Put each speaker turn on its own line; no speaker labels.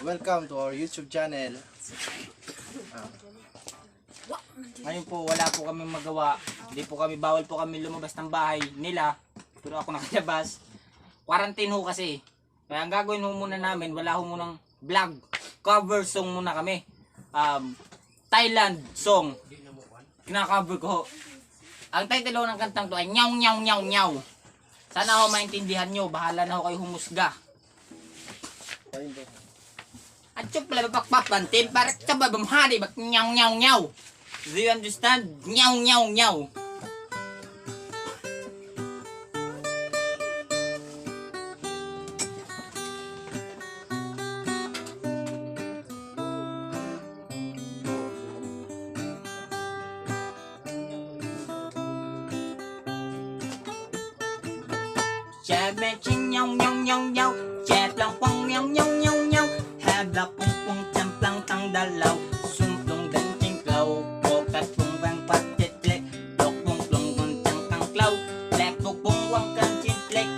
Welcome to our YouTube channel.
Ngayon po, wala po kami magawa. Hindi po kami, bawal po kami lumabas ng bahay nila. Pero ako nakalabas. Quarantine ho kasi. Kaya ang gagawin ho muna namin, wala ho munang vlog. Cover song muna kami. Thailand song. Kina-cover ko ho. Ang title ho ng kantang to ay Nyaw Nyaw Nyaw Nyaw. Sana ho maintindihan nyo. Bahala na ho kayo humusga.
Ayun po.
At chok pala bakpapantin para kababamhari bak nyaw nyaw nyaw. Do you understand? Nyaw nyaw nyaw. Chè ching nhong nhong nhong nhong. Chè plang pong nhong nhong nhong nhong. Hà bla pong pong cham plang tang đà lâu. Sum plong dan ching klaw. Po kat pong vang pat chet lek. Lok pong plong gon chang kang klaw. Lek pok pong wang kan chin lek.